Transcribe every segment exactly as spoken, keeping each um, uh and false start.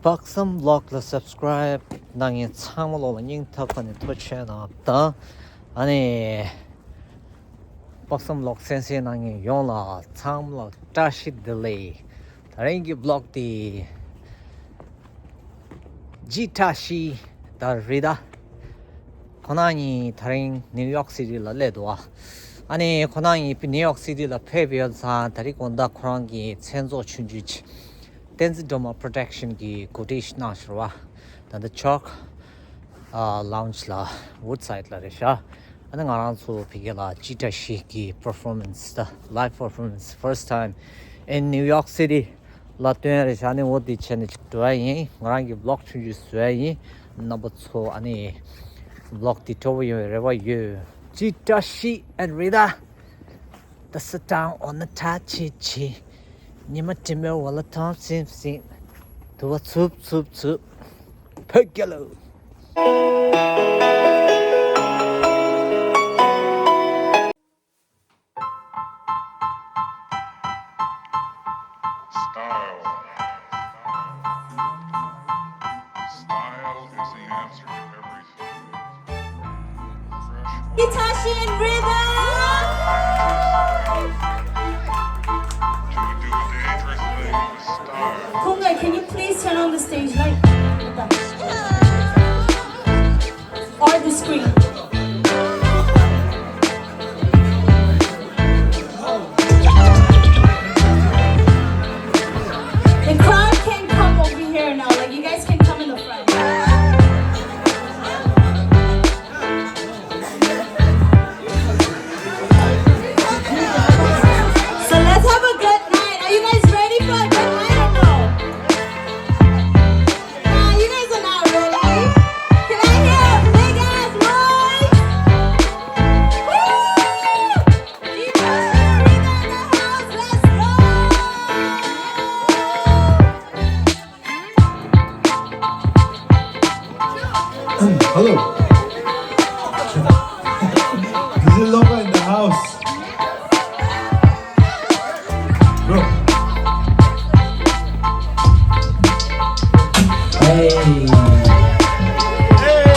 དཔག་བསམ་ཝི་ལོག་ལ་སབ་སི་ཀ་རའིབ་གནང་མཁན་ཚང་མ་ལོག་ལ་སྙིང་ཐག་པ་ནས་ཐུགས་རྗེ་ཆེ་གནང་དང་། ཨ་ནི་དཔག་བསམ་ཝི་ལོག་གསན་གཟིགས་གནང་མཁན་ཡོངས་ལ་ཚང་མ་ལ་བཀྲ་ཤིས་བདེ་ལེགས། ད་རིང་གི་ཝི་ལོག་དེ་ཇི་ཏྲ་ཤི་དང་རི་ཏ། ཁོང་རྣམ་གཉིས་ད་རིང་ནིའུ་ཡོག་སི་ཊི་ལ་སླེབས་འདུག་ཨ། ཨ་ནི་ཁོང་རྣམ་གཉིས་ནིའུ་ཡོག་སི་ཊི་ལ་ཕེབས་ཡོད་ཙང་ད་རིང་དགོང་དག་ཁོ་རང་གི་མཚན་ཚོགས་ཆུང་ཆུང་ཅིག་བསྟན་འཛིན་སྒྲོལ་མ་པྲོ་ཌག་ཤན་གྱིས་གོ་སྒྲིག་གནང་ཤག་པ། ད་ལྟ་ཅོག་ཨ་ལའུན་ཇི་ལ་ཝུཌ་སའིཌ་ལ་རེད་ཤག་ཨ་ནི་ང་རང་ཚོ་ཕ་གི་ལ་ཇི་ཏྲ་ཤི་གི་པར་ཕོར་མན་སི་དང་ལའིབ་པར་ཕོར་མན་སི་first time in New York City ལ་སྟོན་ཡ་རེད་ཤག་ཨ་ནི་འོ་དེ་བྱས་ནས་ཅིག་འགྲོ་ཡ་ཡིན། ང་རང་གི་ཝི་ལོག་ཆུང་ཆུང་བཟོ་ཡ་ཡིན། རྣམ་པ་ཚོ་ཨ་ནི་ཝི་ལོག་དེ་སྤྲོ་པོ་ཡོང་བའི་རེ་བ་ཡོད། ཇི་ཏྲ་ཤི་and Rita. The sit down on the top chi chi. ཉི་མ་དྲི་མའི་འོག་ལ་ཐོམ་སིམ་སིམ། དུ་བ་འཚུབ་འཚུབ་འཚུབ། བོད་རྒྱལ་ལོ། Style. Style is the answer to everything. Hitachi and Rhythm! Kunga, can you please turn on the stage light? Or the screen? The crowd can come over here now. Like, you guys can come in the front. So let's have a good night. Are you guys ready for a good night or no? Nah, you guys are not ready. Can I hear a big ass noise? Woo! People, we got the house. Let's go! Hello. This is Lopa in the house. Bro. Hey. Hey.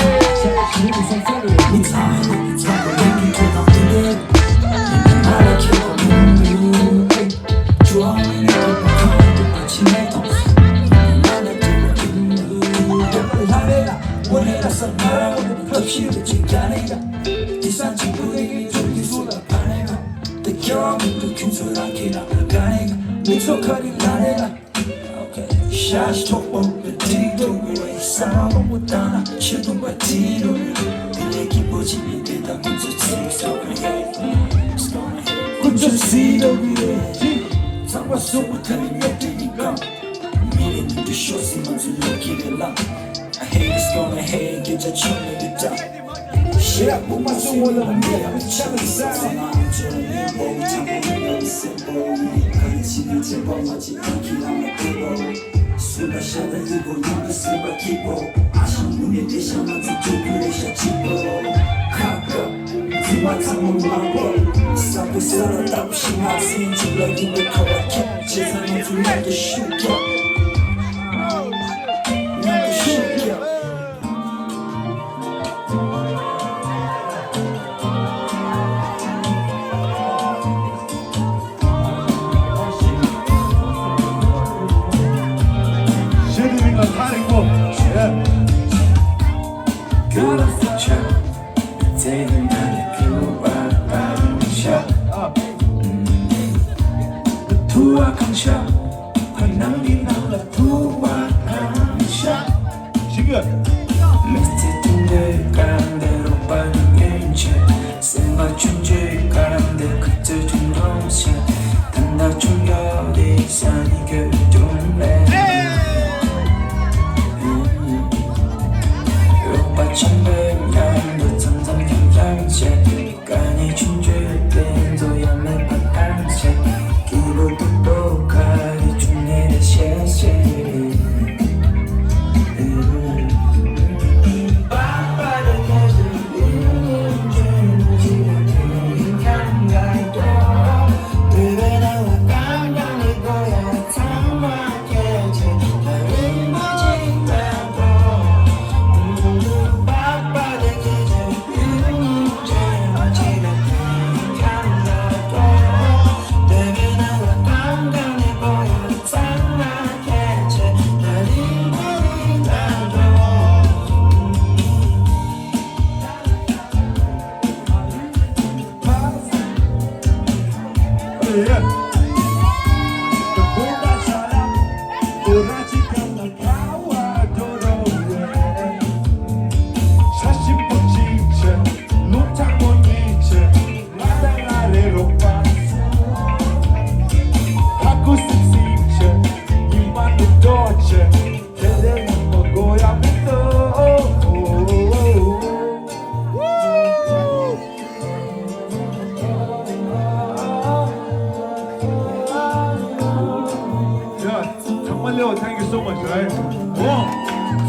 Yeah, Changma Leo, thank you so much, right? One,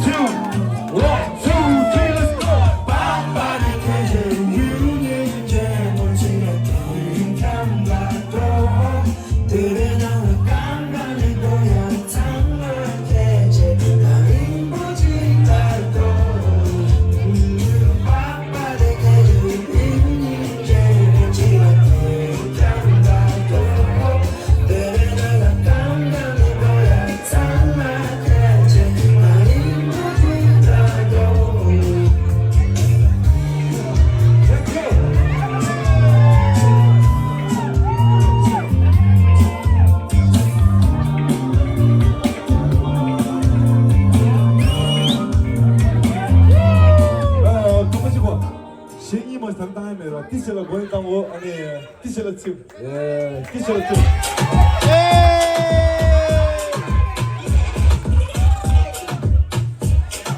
two, one, two, three, let's go. གཞན་གཉིས་མ་ཞིག་དམ་བཏང་ཡ་མེད་ར། ཏི་ཤ་ལ་མགོ་ཡི་བཏང་འོ། ཨ་ནི་ཏི་ཤ་ལ་ཚིག་ཏི་ཤ་ལ་ཚིག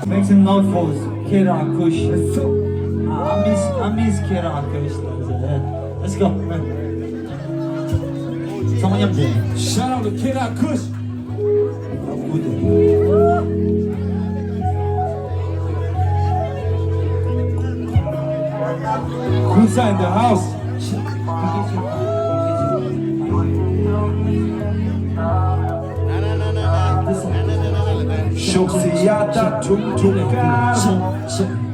Make some noise for Kira Kush. I miss, I miss Kira Kush. Let's go. ཚང་མ་མཉམ་དུ། Shout out to Kira Kush. Kusa in the house. ཤོག་སི་ཡ་ད་ཁྲུམ་ཁྲུམ་ཀ།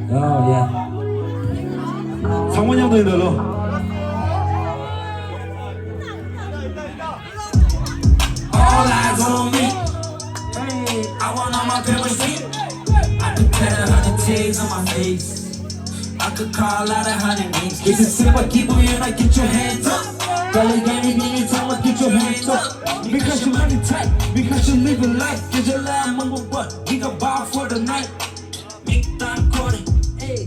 Oh yeah. ཚང་མ་མཉམ་དུ་ཡིན་ད་ལོ། All eyes on me. Hey, I want all my papers free. I could put a hundred T's on my face. I could call out a hundred names. This is simple, keep on, you know, get your hands up. Call it anything, it's all, get your hands up. Because your money tight, because you living life, get your life, mama, what? We gon' ball for the night. མིག་དང་ཁོ་རེ།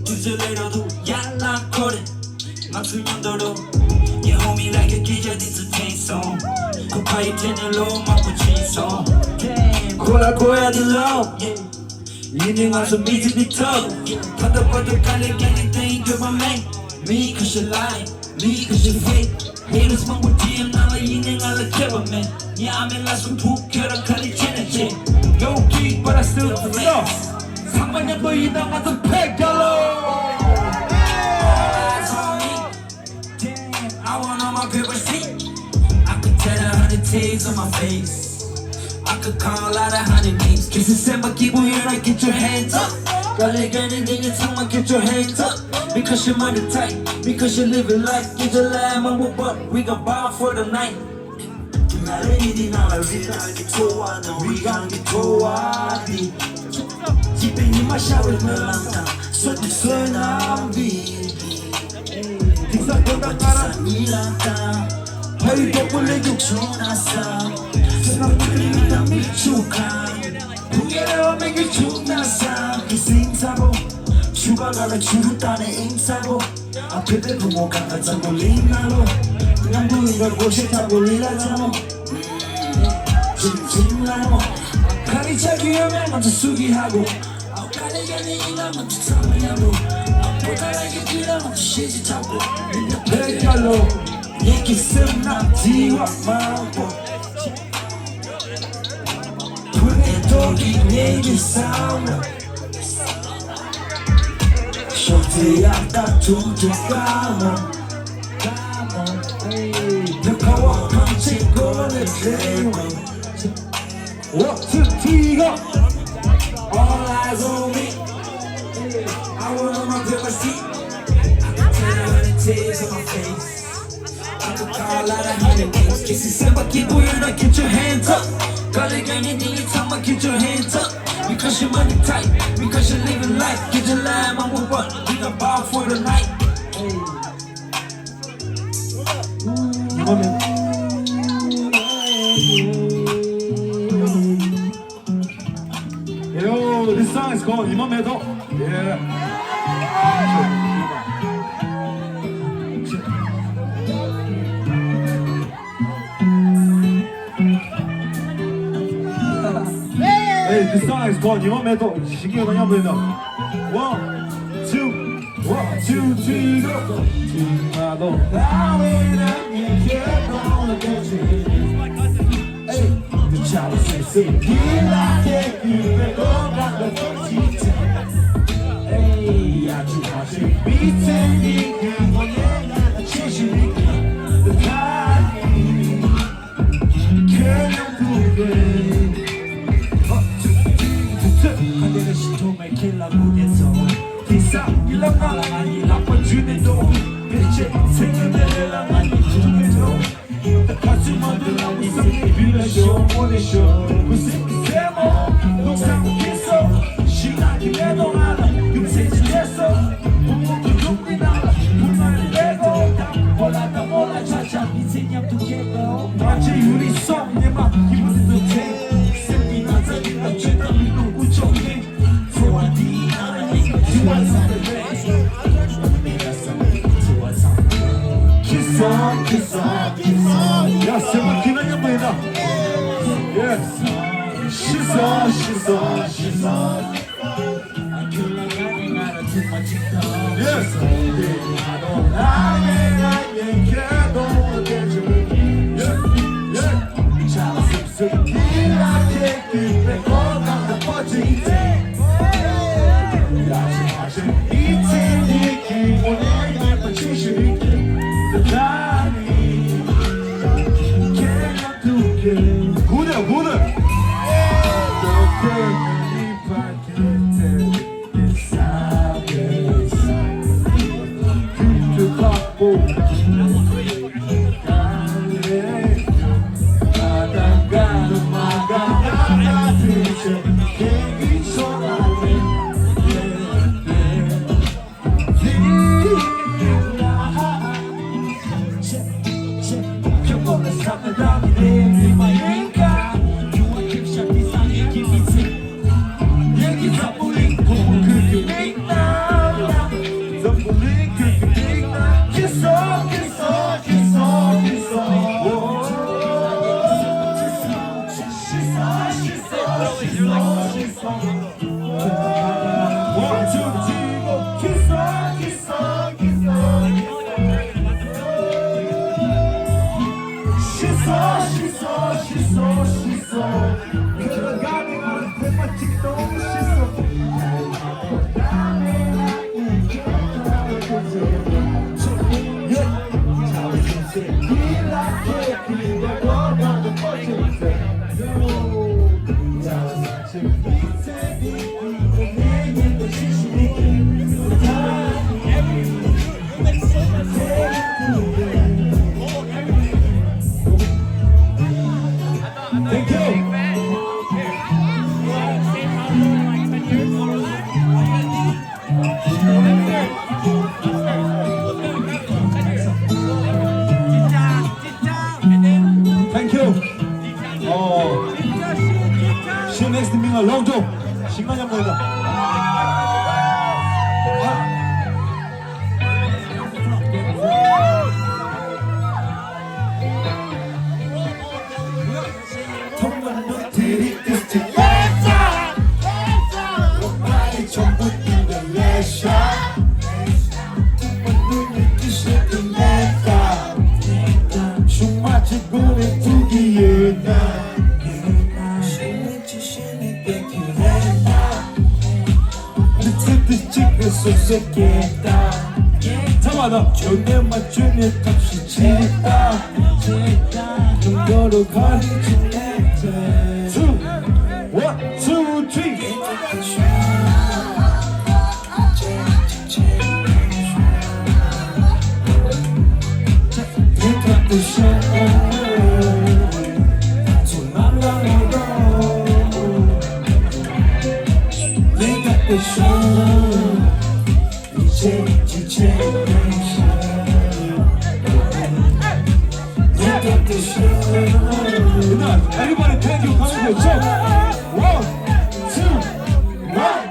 དུས་ཚོད་ལས་རོགས་དུ་ཡར་ལ་ཁོ་རེ། ང་ཚོ་མཉམ་དུ་འགྲོ། Yeah, homie, like a D J, this a chain song. ཁོ་ཕ་ཡི་ཁྲེན་ནས་ལོ་མང་པོ་ཕྱིན་སོང་། ཁོ་ལ་གོ་ཡ་འདི་ལོ། ཡིན་ནའི་ང་ཚོ་མི་ཚེ་འདི་ཐོབ། ད་ལྟ་བར་དུ་དཀའ་ལས་ཁག་ལས་དེ་ཡིན་འགྱོད་པ་མེད། མི་ཁ་ཤས་ལ་ཡིན། མི་ཁ་ཤས་ཧེ། Haters མང་པོ་ཌི་ཨེམ་ནང་ལ་ཡིན་ནའི་ང་ལ་ཁྱད་པར་མེད། ངའི་ཨ་མའི་བླ་སྲོག་ཕུག་ཁྱོད་རང་ག་རེ་བྱས་ནས་བྱེད། Don't kick, but I still the man. ཚང་མ་མཉམ་པོ་ཡིན་ན་ང་ཚོ་ཕེབས་རྒྱལ་ལོ། Damn, I want all my papers free. I could tell a hundred T's on my face. I could call out a hundred names. This is simple, keep on, you know, get your hands up. Call it anything, it's someone, get your hands up. Because your money tight, because you living life, get your life, I'm a buck. We gon' ball for the night. ང་རེ་ཡིན་ནི་ང་ལ་རི་རང་གི་འཚོ་བ་ནང་རི་རང་གི་འཚོ་བ་འདི། སྐྱིད་པའི་ཉི་མ་ཤར་བའི་སྨོན་ལམ་དང་བསོད་བདེ་བསོད་ནམས་འདི། དེང་སང་དགོན་པ་ང་རང་ཉིད་ལ་དང་། ཕ་ཡུལ་མགྱོགས་པོ་ལས་རྒྱུག་བྱུང་ན་བསམ། བསོད་ནམས་ཀུན་ལས་མི་དང་མི་ཆུ་ཁང་། བུ་ངའི་རེ་བ་མི་འགྱུར་བྱུང་ན་བསམ། གི་སིང་ཚ་པོ། ཆུ་བ་ག་ལ་ཆུ་རུ་བཏང་ནས་ཨིང་ཚ་པོ། ཨ་ཕེ་ཕེ་བུ་མོ་ག་ག་ཚ་པོ་ལིང་ན་ལོ། མཉམ་དུ་ཡིན་ག་སྒོ་ཤེས་ཚ་པོ་ལི་ལ་ཚ་མོ། ཇིང་ཇིང་ལ་མོ། ག་རེ་ཆགས་ཀྱི་ཡོད་མེད་ང་ཚོ་སུ་གིས་ཧ་གོ། ཨ་ག་རེ་ཡ་ནི་ཡིན་ན་ང་ཚོ་ཚང་མ་ཡ་རོ། ཨ་ཕོ་ག་རེ་གི་དུས་ལ་ང་ཚོ་ཤེས་ཀྱི་ཆགས་གོ། མི་འདི་ཕེ་རྒྱ་ལོ། ངེད་ཀྱི་སེམས་ནང་དྲི་བ་མང་པོ། བུ་ནས་ཐོག་གི་ངེད་ཀྱི་བསམ་བློ། ཤོག་ཚེ་ཡག་ད་ཐུག་ཐུག་ཀ་མོ། ཀ་མོ། ཨེ། The power of country go the play one. One, two, three, go. All eyes on me. I want all my papers see. I can tell the hundred tears on my face. I could call out a hundred names. This is simple, keep on, you know, get your hands up. Call it anything, you talking about, get your hands up. Because your money tight, because you're living life. Get your life, I'm a what? We gon' ball for the night. Hey. Ooh. Song is called ཉི་མ་མེ་ཏོག Yeah. Hey, this song is called ཉི་མ་མེ་ཏོག་ཞིག་ཡོད་ན་མཉམ་དུ་ཡིན་ན། One, two, one, two, three, go. ཡ་སེམས་པ་སྐྱིད་ན་མཉམ་དུ་ཡིན་ན། Yes. ཤི་སོང་ཤི་སོང་ཤི་སོང་། Yes. Thank you. Thank you. Oh. She next to me a long time. She might have Two, one, two, three. Everybody, thank you. Come on, jump. One, two, one.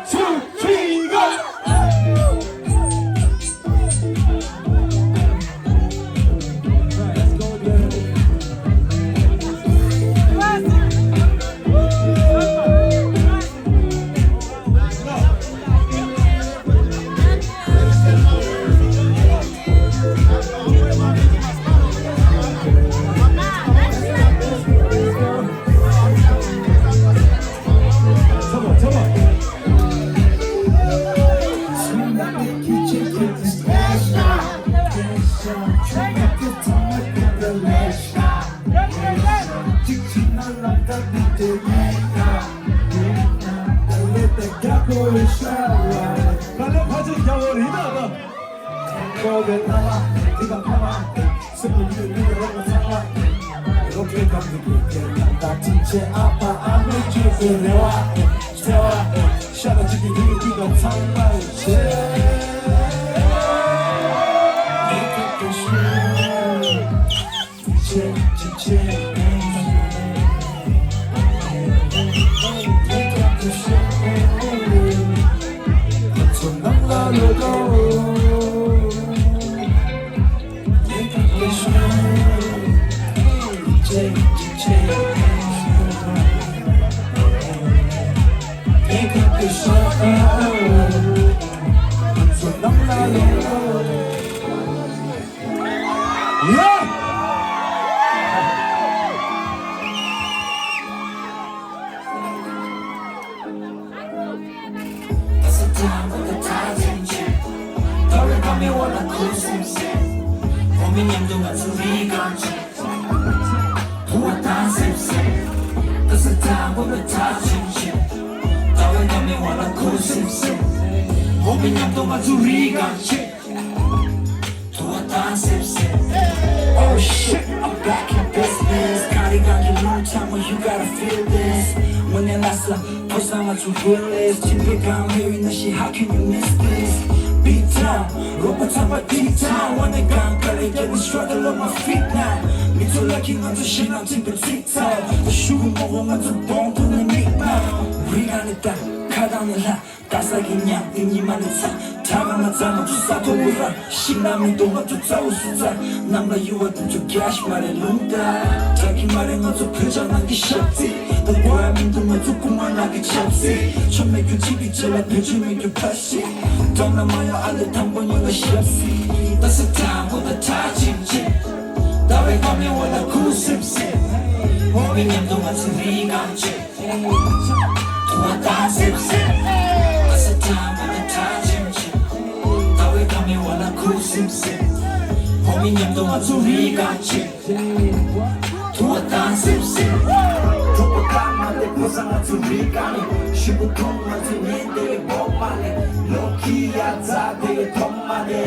Yeah! Oh shit, I'm back in business. Gotta, gotta get long time when you gotta feel this. When they last up, post on my to real is. Chip it down here in the shit, how can you miss this? Beat down, rope a top, beat down. When they gone, gotta get the struggle on my feet now. Me too lucky, I'm too shit, I'm too petite. The sugar, more, I'm too bone, to the meat now. We got it down, cut down the line. ད་ས་གི་ཉག་དེ་ཉི་མ་ནི་ཚ། ད་ག་མ་ཚ་མ་ཚུ་ས་ཐོ་བུ་ར། ཤིང་ན་མི་དོ་མ་ཚུ་ཚ་བུ་སུ་ཚ། ནམ་ལ་ཡུ་བ་དུ་ཚུ་རྒྱ་ཤི་མ་རེ་ལུང་ད། ད་གི་མ་རེ་ང་ཚོ་བོད་ཇ་ནང་གི་ཞབས་ཚི། ད་གོ་ཡ་མི་འདུག་ང་ཚོ་ཀུ་མ་ན་གི་ཆབ་སི། ཆོ་མེད་རྒྱུ་གཅིག་གི་རྗེས་ལ་བེད་སྤྱོད་མེད་རྒྱུ་ཕ་ཤི། འགྲམ་ལ་མ་ཡོང་ཨ་ལེ་དང་པོ་ཉོ་ལ་ཞབས་སི། ད་ས་དང་པོ་ད་ད་ཅིམ་ཅིམ། ད་བའི་ཀ་མེ་བ་ལ་ཁུ་སིབ་སིབ། འོ་མི་མཉམ་དུ་ང་ཚོ་རི་གང་ཅིམ། ཐུ་བ་ད་སིབ་སིབ། ཨ་ས་ཐང་བ་ད་ཁྲ་ཆིམ་ཆིམ། ད་བའི་ཀ་མེ་བ་ལ་ཁུ་སིབ་སིབ། ཧོ་མི་མཉམ་དུ་ང་ཚོ་རི་ག་ཆིམ། ཐུ་བ་ད་སིབ་སིབ། ཐུ་བ་ད་མ་དེ་ཕོ་ས་ང་ཚོ་རི་ག་ནི། ཤི་བུ་ཐོང་ང་ཚོ་ཉན་དེ་བོ་མ་ནི། ལོ་ཁི་ཡ་ཛ་དེ་ཐོང་མ་ནི།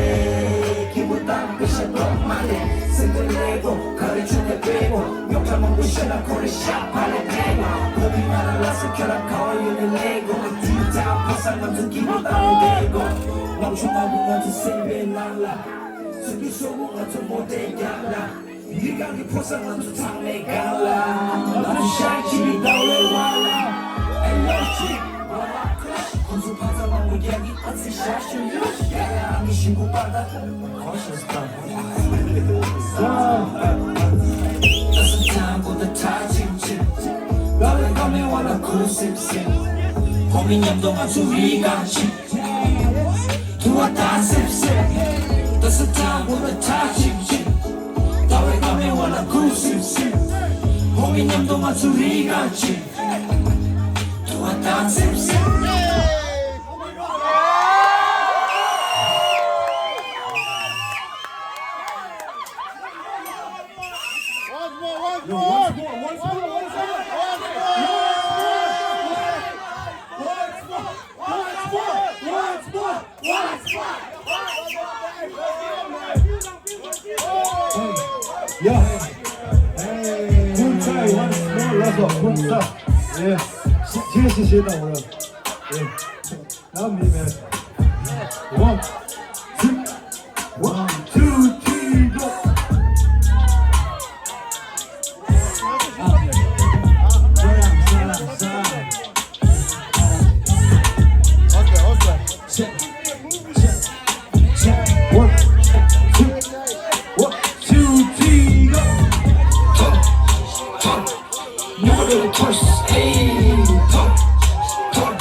ཁི་བུ་ད་བི་ཤ་ཐོང་མ་ནི། སེ་དེ་ལེ་གོ་ག་རེ་ཆུ་དེ་པེ་གོ། རྙོག་དྲ་མང་པོ་བཤད་ན་ཁོ་རེ་ཤ་ཕ་ལེ་ཕེ་མ། ཁོ་བི་ང་ར་ལ་སེ་ཁྱོད་ར་ཁ་བ་ཡོད་ནི་ལེ་གོ། ཏི་ཏ་ཕོ་ས་ང་ཚོ་གི་མོ་ཏ་ལེ་ཏེ་གོ། ནམ་ཆུ་ནག་པོ་ང་ཚོ་སེམས་པའི་ནང་ལ། ཚུར་གི་སོ་བོ་ང་ཚོ་མོ་ཏེ་རྒྱབ་ལ། མི་གང་གི་ཕོ་ས་ང་ཚོ་ཚང་མའི་གང་ལ། ང་ཚོ་ཤ་ཁྱི་མི་ཏ་ལེ་བ་ལ། ཨེ་ལོ་ཁྱི། ཁོང་ཚོ་ཕ་ཚ་མང་པོ་རྒྱག་གི་ཨ་ཚི་ཤ་ཤུ་ཡོད་ཤི་རྒྱ་ཡ་ཨ་མི་ཞིམ་པོ་པ་ད། Once more, once more, once more, once more, once more, once more, once more, once more, once more. Hey, yeah. Hey, good time once more, let's go, good stuff. Yeah. 谢谢，谢谢大伙儿。Yeah. Now me, man. One, two, one, two, three, go. Check, check, check. One, two, one, two, three, go. Talk, talk. Never do the curse, hey, talk, talk.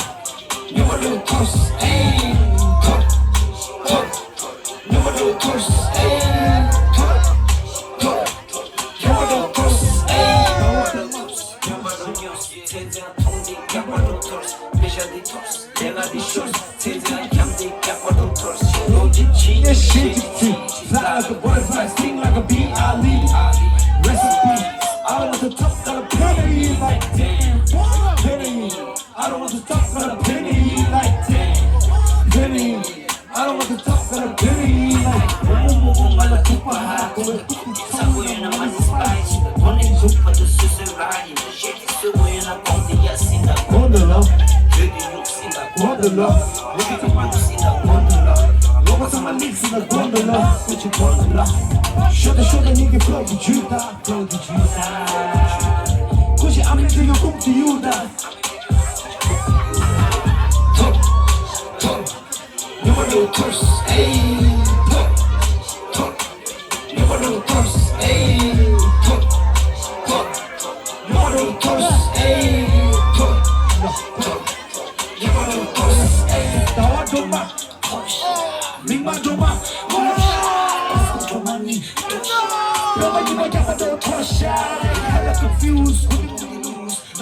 Fly like a butterfly, sting like a bee, Ali. Recipe, I don't want to talk, gotta pay me like damn. Pay me. I don't want to talk, but I'm paying you like that. Pay me. I don't want to talk, but I'm paying you like that. གོང་དུ་ལ། གོང་དུ་ལ། ལོ་གི་ཚང་མ་ལུག་སྲིན་དང་གོང་དུ་ལ། ལོ་ག་ཚང་མ་ལིག་སྲིན་དང་གོང་དུ་ལ། ཀུ་ཅི་གོང་དུ་ལ། ཤོ་ད་ཤོ་ད་ཉིད་ཀྱི་ཕོ་གི་ཇུ་ད་ཕོ་གི་ཇུ་ད། ཀུ་ཅི་ཨ་མི་ཇུ་ཡོ་ཀུམ་ཏུ་ཡུ་ད། ཐོ། ཐོ། ཉི་མ་ནུབ་ཐོར། ཨེ། ཐོ། ཐོ། ཉི་མ་ནུབ་ཐོར། ཨེ། ཐོ། ཐོ། ཉི་མ་ནུབ་ཐོར། ཨེ། ཐོ། ཐོ། ཉི་མ་ནུབ་ཐོར། ཨེ། ཟླ་བ་སྒྲོལ་མ། མིག་དམར་སྒྲོལ་མ། སྒྲོལ་མ་ནི། སྒྲོལ་མ་ཉི་མ་རྒྱག་པ་དང་ཐོར་ཤ། ཁ་ལ་ཀོན་ཕིའུ་སི།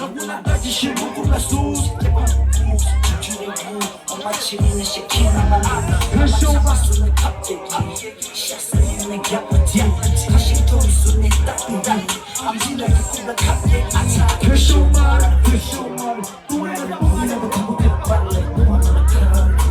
ནག་པོ་ལ་ད་ཅི་ཤེས་མོ་ཀུ་ལ་སུ། སྐྱེ་བ་ཀུ་སུ་ཆུ་ཆུ་ནས་བུ། ཨོ་མ་ཆི་ནི་ནི་ཤེ་ཁྱི་ན་མ་ན། ཁ་ཤོ་མ་སུ་ནི་ཁ་པེ་ཏི། ཤ་ས་ནི་ནི་རྒྱ་པ་ཏི། ཁ་ཤི་ཐོ་རི་སུ་ནི་ཏ་པི་ཏི། ཨམ་ཆི་ལ་གི་ཀུ་ལ་ཁ་པེ་ཨ་ཆ། ཁ་ཤོ་མ་ར་ཁ་ཤོ་མ་ར། ཏུ་རེ་ལ་ཏུ་རེ་ལ་ཏུ་རེ་ལ། ཚང་མ་ལ། ཚང་མ།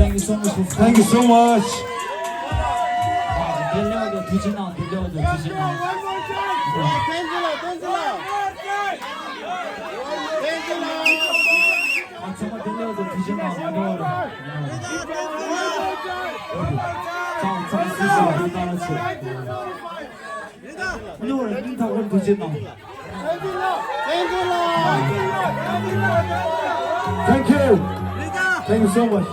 thank you so much. Thank you so much. འདི་ལོ་དང་ཐུགས་རྗེ་གནང་། འདི་ལོ་དང་ཐུགས་རྗེ་གནང་། ཚང་མ་འདི་ལོ་དང་ཐུགས་རྗེ་གནང་། འདི་ལོ་དང་། ཚང་མ་ཚང་མ་སུ་སུ་ཡོད་ན་ཚོ། ཀུན་སློང་རང་སྙིང་ཐག་པར་ཐུགས་རྗེ་གནང་། Thank you. Thank you so much.